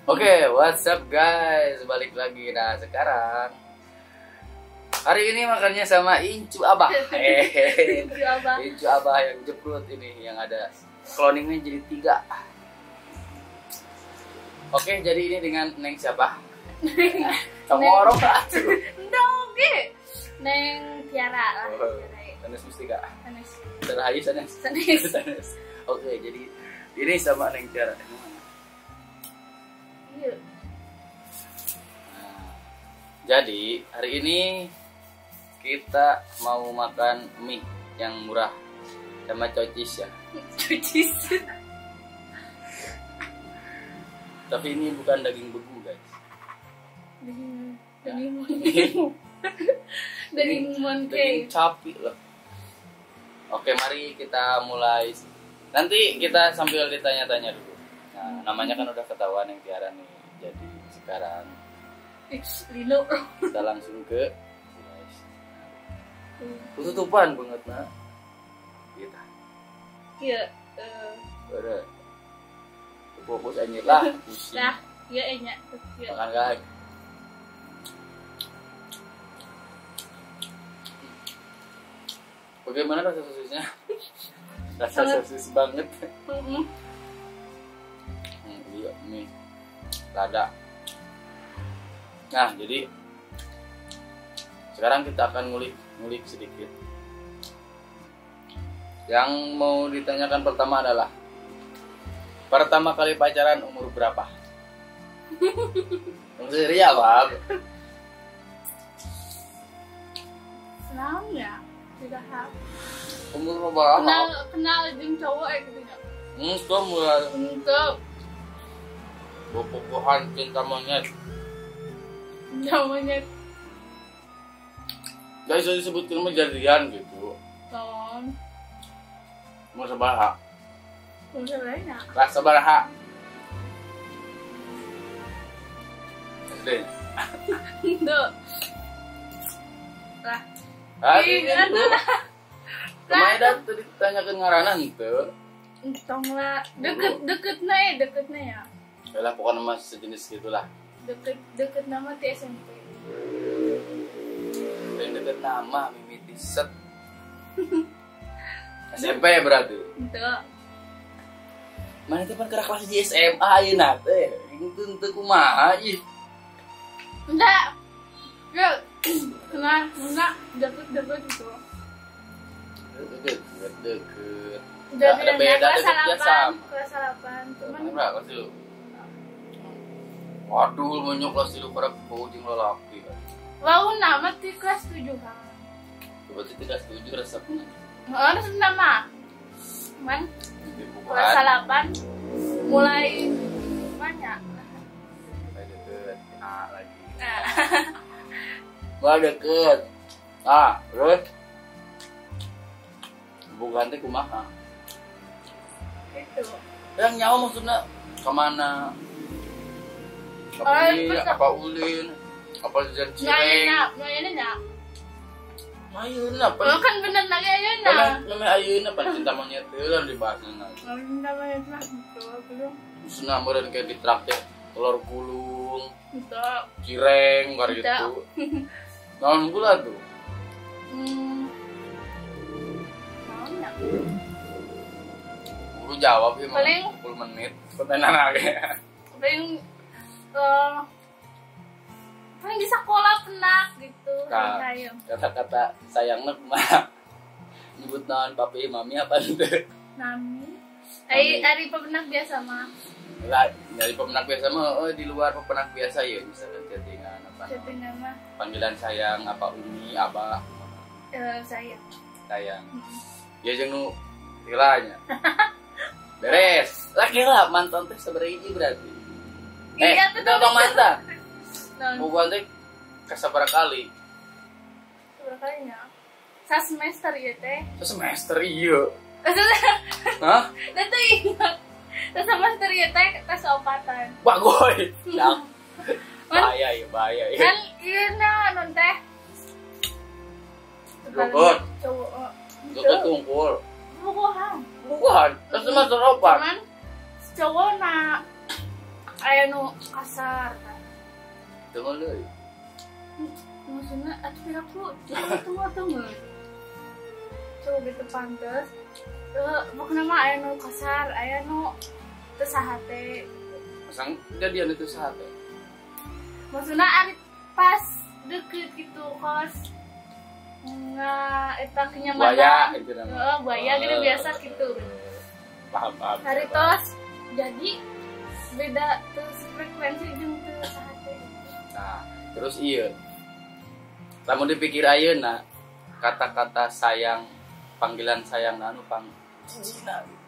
Oke, what's up guys? Balik lagi. Nah, sekarang hari ini makannya sama Incu Abah. Incu Abah. Incu Abah yang jeprut ini, yang ada cloningnya jadi 3. Oke, jadi ini dengan Neng siapa? Kamu orang atuh. Oke. Neng Tiara lah. Sanes Mustika. Sanes. Terakhir sanes. Sanes. Sanes. Oke, jadi ini sama Neng Tiara. Iya. Nah, jadi hari ini kita mau makan mie yang murah sama cocis ya. Cocis. Tapi ini bukan daging begu, guys. Daging daging monkey. Daging sapi loh. Oke, mari kita mulai. Nanti kita sambil ditanya-tanya dulu. Nah, namanya kan udah ketahuan yang Tiara nih. Jadi sekarang Lilo. Kita langsung ke guys. Tutupan banget nah. Kita. Iya, Udah. Fokus aja lah. Lah, iya enya. Makan guys. Bagaimana rasa sosisnya? Rasa sosis banget. Iya, mie lada. Nah, jadi sekarang kita akan ngulik-ngulik sedikit. Yang mau ditanyakan pertama adalah pertama kali pacaran umur berapa? Maksudnya ya, Bang. Senang ya? Tidak hal. Umur berapa? Kenal jeung cowok gitu ya. Itu mulai. Untuk bobogohan cinta monyet. Cinta monyet. Gak bisa disebutkan jadian gitu. Tolong. Mau sabaraha? Mau sabaraha? Lah sabaraha. SD. Tuh. Lah. Ih, aduh. Kemarin dah tadi ditanyakan ngaranna henteu. Entong lah. Deket-deketna ya, ya. Yalah pokoknya mah sejenis gitulah. Deket nama di SMP. Deket nama mimiti set. SMP berarti. Entuh. Mana teh pan gerak kelas di SMA ayeuna teh. Itu henteu kumaha ih. Enggak. Ya, kenal, enggak deket-deket gitu. Deket-deket. Jadi ada beda kelas deket 8, kelas 8 cuman berapa kelas lu? Waduh, banyak kelas 3 pada bau jeung lalaki. Wau nama di kelas 7 kan. Berarti di kelas 7 resepna. Heeh, resep nama. Cuman kelas 8 mulai banyak. Mulai deket, A lagi. Nah. Mulai deket. Ah, terus bukan teh kumaha? Itu. Yang nyawa maksudnya kemana? Apa beli, apa ulin, apa jajan cireng? Nanya. Ayeuna apa? Oh, kan bener lagi ayeuna. Namanya ayeuna pan cinta monyet teh lah dibahasna. Cinta monyet mah gitu, belum. Maksudna meureun kayak ditraktir telur gulung. Henteu. Cireng kar gitu. Naon gula tuh? Naon ya? Guru jawab ya paling 10 menit. Pertanyaan lagi. Paling paling di sekolah pernah gitu. Kata-kata sayangnya kumaha? Nyebut naon papi mami apa henteu? Nami. Ari pemenak biasa mah. Lah, dari pemenak biasa mah oh, di luar pemenak biasa ya, misalkan chattingan apa. Chattingan mah. Panggilan sayang apa umi apa? Sayang. Sayang. Ya jeung nu tilanya. Beres. Lah kira mantan teh sabaraha hiji berarti. Iya, itu tong mantan. Bukan teh kasabaraha kali. Sabaraha kalinya? Sa semester ieu teh. Sa semester ieu. Hah? Da teu ingat. Sa semester ieu teh tes opatan. Bagoy. Bahaya ya, bahaya ya. Kan ieu na non teh. Deket. Cowok. Deket kumpul. Bukuhan. Bukuhan. Tes semester opat. Cuman Cowok na aya nu kasar. Tunggu deui. Maksudnya atuh aku tunggu. Cowok gitu pantes. Pokoknya mah aya nu kasar, aya nu teu sahate. Pasang jadian itu sahate. Maksudnya ari pas deket gitu kos nggak eta kenyamanan. Buaya gitu namanya. Heeh, buaya gitu biasa gitu. Paham. Hari tos jadi beda terus frekuensi jeung teu sahate. Nah, terus iya. Lamun dipikir ayeuna kata-kata sayang, panggilan sayang anu pang jijina gitu.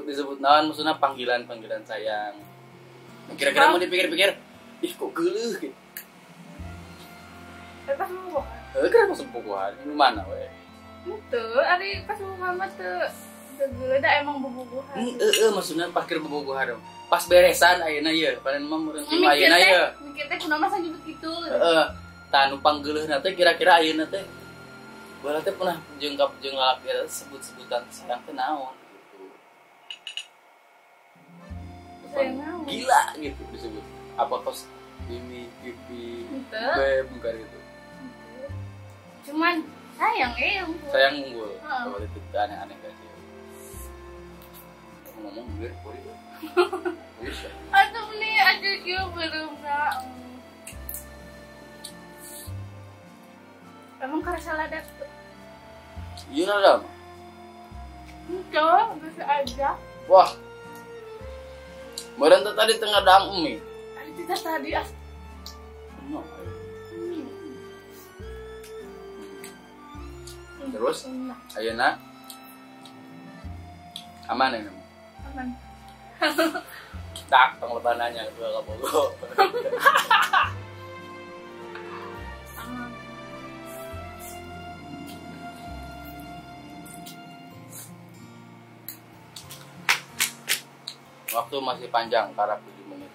Disebut naon maksudnya panggilan-panggilan sayang. Kira-kira mau dipikir-pikir, ih kok geuleuh gitu. Pas bobogohan. Heuh, kenapa pas bobogohan? Ini mana we? Henteu, ari pas bobogohan mah teu geuleuh da emang bobogohan. Heeh, maksudnya parkir bobogohan dong. Pas beresan ayeuna ieu, panen mah meureun ayeuna ieu. Mikir teh kunaon mah nyebut kitu. Heeh. Tah nu panggeuleuhna teh kira-kira ayeuna teh baheula teh pernah jeung jeung lalaki eta sebut-sebutan sayang teh naon gitu. Sayang naon? Gila gitu disebut. Apa kos ini pipi beb bukan gitu. Cuman sayang unggul. Sayang unggul. Kalau itu aneh-aneh guys ya. Ngomong gue pori. Bisa. Aduh nih aja kieu belum enggak. Emang karena salah tuh. Iya lah. Enggak, bisa aja. Wah. Meureun teh tadi tengah dang mie. Ari kita tadi ah. No. Terus ayeuna aman ya? Aman. Tak tong lebananya dua ka Bogo. Aman. Waktu masih panjang, karena 7 menit.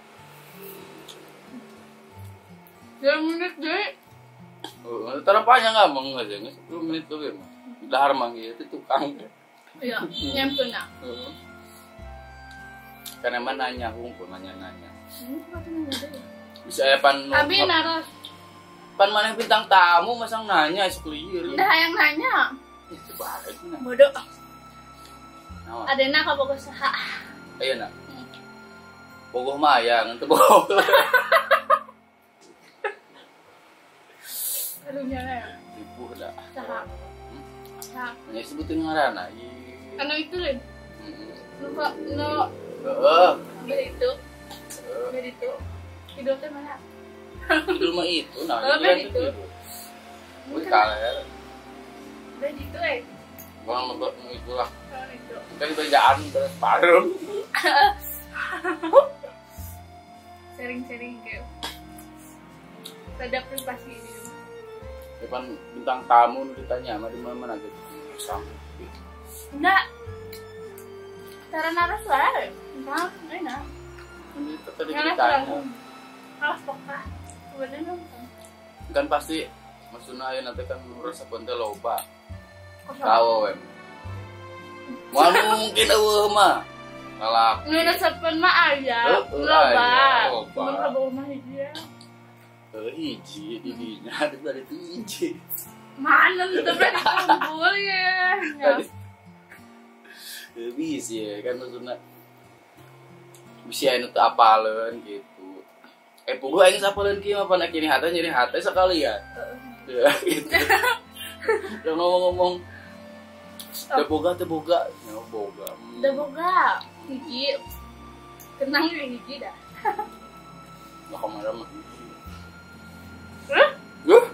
7 menit deh. Terlalu panjang nggak mau nggak sih, 10 menit tuh ya. Dahar manggil itu tukang. Iya, nyampe nak. Karena emang nanya, hukum nanya-nanya. Bisa ya pan. Abi naros. Pan mana bintang tamu masang nanya sekeliir. Udah yang nanya. Itu baik. Bodoh. Adena ka bogoh saha? Ayo nak. Bogoh mah aya, ngan teu bogoh. Aduh nya. Ripuh dah. Saha? Saha? Nya sebutin ngaranna. Anu itu leuh. Lupa no. Heeh. Beri itu. Beri itu. Kidul teh mana? Kidul mah itu nah. Beri itu. Wih kaler. Beri itu eh. Bang lebet itulah. Itu. Kan kerjaan terus parum. Sering-sering kayak ada privasi ini. Depan bintang tamu ditanya sama di mana-mana gitu. Sang. Enggak. Cara naros lah. Enggak, enak. Ini tadi ditanya. Awas pokok. Sebenarnya nonton. Kan pasti maksudnya ayo nanti kan resep teh loba. Tahu em. Moal mungkin eueuh mah. Lalaki. Nu resepeun mah aya, loba. Mun ka mah hiji ya. Hiji didinya tadi itu hiji. Mana teu berani kumpul ya. Tadi bisa ya kan maksudnya bisa anu teu apaleun gitu. Pungguh aing sapaleun kieu mah pan kini hate nyeri hate sekali ya. Heeh. Gitu. Udah ngomong-ngomong teu boga, ya boga. Teu boga, hiji. Tenang we hiji dah. Lah kamara mah hiji. Hah? Huh?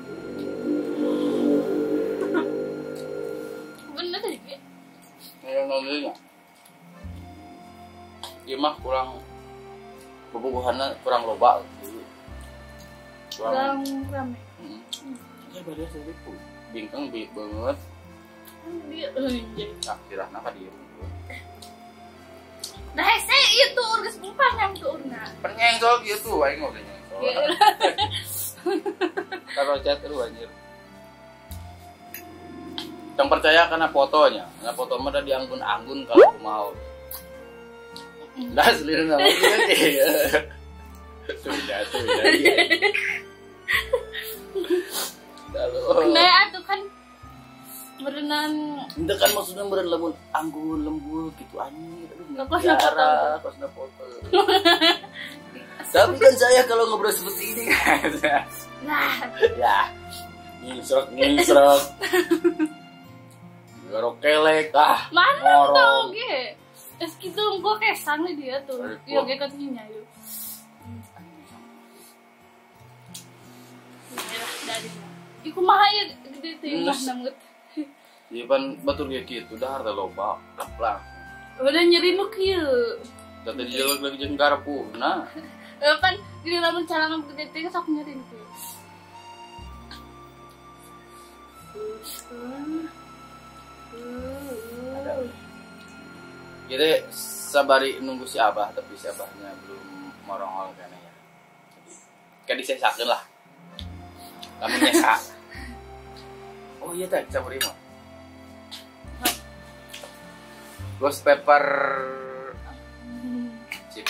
Bener tadi hiji. Ya ngomongnya. Ieu mah kurang bobogohanna kurang loba gitu. Kurang rame. Heeh. Ya bade seribu. Bingkang bi banget. Dia anjing. Ah, tirahna ka dieu. Nah, hese ieu tuur geus bukan yang tuurna. Penyengsol kieu tuh aing mah nyengsol. Kalau chat lu anjir. Yang percaya karena fotonya. Karena foto mah udah dianggun-anggun kalau aku mau. Dah selera nama dia. Sudah tuh ya. Nah, itu kan berenang. Itu kan maksudnya beren lembut, anggun lembut gitu anjir. Kosna foto. Tapi kan saya kalau ngobrol seperti ini kan. Nah. Ya. Ngingsrek. Garok kelek ah. Mana tau ge. Es gitu gua kesang dia tuh. Iya ge katanya yuk. Dari. Iku mah ya gede teh mah banget. Iya pan batur ge kitu dahar teh loba lah. Udah nyeri nu kieu. Tadi jelek lagi jeung garpuna. Pan gede lamun calangan gede teh sok nyeri nu kieu. Jadi sabari nunggu si Abah, tapi si Abahnya belum morongol kayaknya ya. Jadi kayak disesakeun lah. Lamun nyesa. Oh iya teh, sabari mah. Ghost pepper. Sip.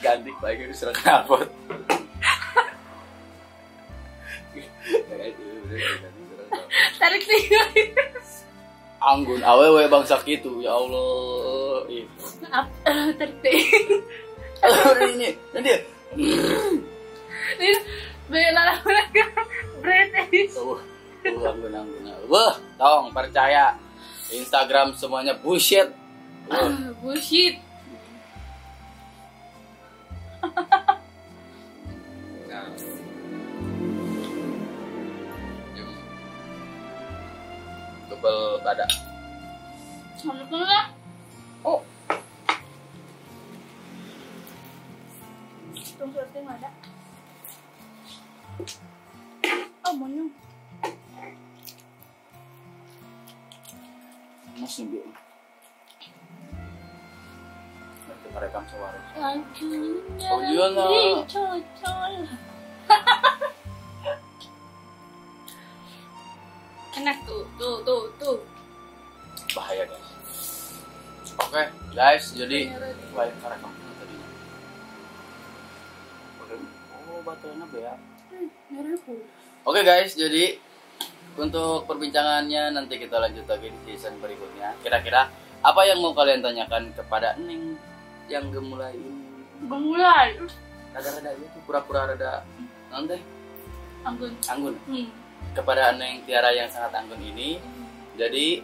Ganti baik itu serang knalpot. Tarik sih. Anggun awewe bangsa gitu ya Allah. Tarik deh. Ini nanti. Ini bela berete. Anggun anggun. Wah, tolong percaya. Instagram semuanya bullshit. Bullshit. Nah. Double ada. Oh. Tunggu ada. Oh, monyong. Mas nih, nanti merekam suara. Oh iya lah. Enak tuh. Bahaya guys. Oke guys, jadi wah rekam tadi. Oh baterainya beak. Oke guys, jadi untuk perbincangannya nanti kita lanjut lagi di season berikutnya. Kira-kira apa yang mau kalian tanyakan kepada Neng yang gemulai ini? Gemulai. Rada-rada itu pura-pura rada nanti. Anggun. Anggun. Kepada Neng Tiara yang sangat anggun ini. Jadi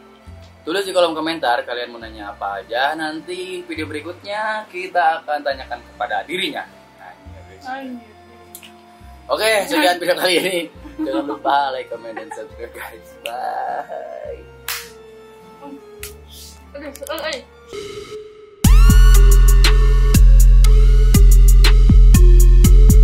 tulis di kolom komentar kalian mau nanya apa aja. Nanti video berikutnya kita akan tanyakan kepada dirinya. Oke, sekian video kali ini. Jangan lupa like, comment, dan subscribe guys. Bye. Oke.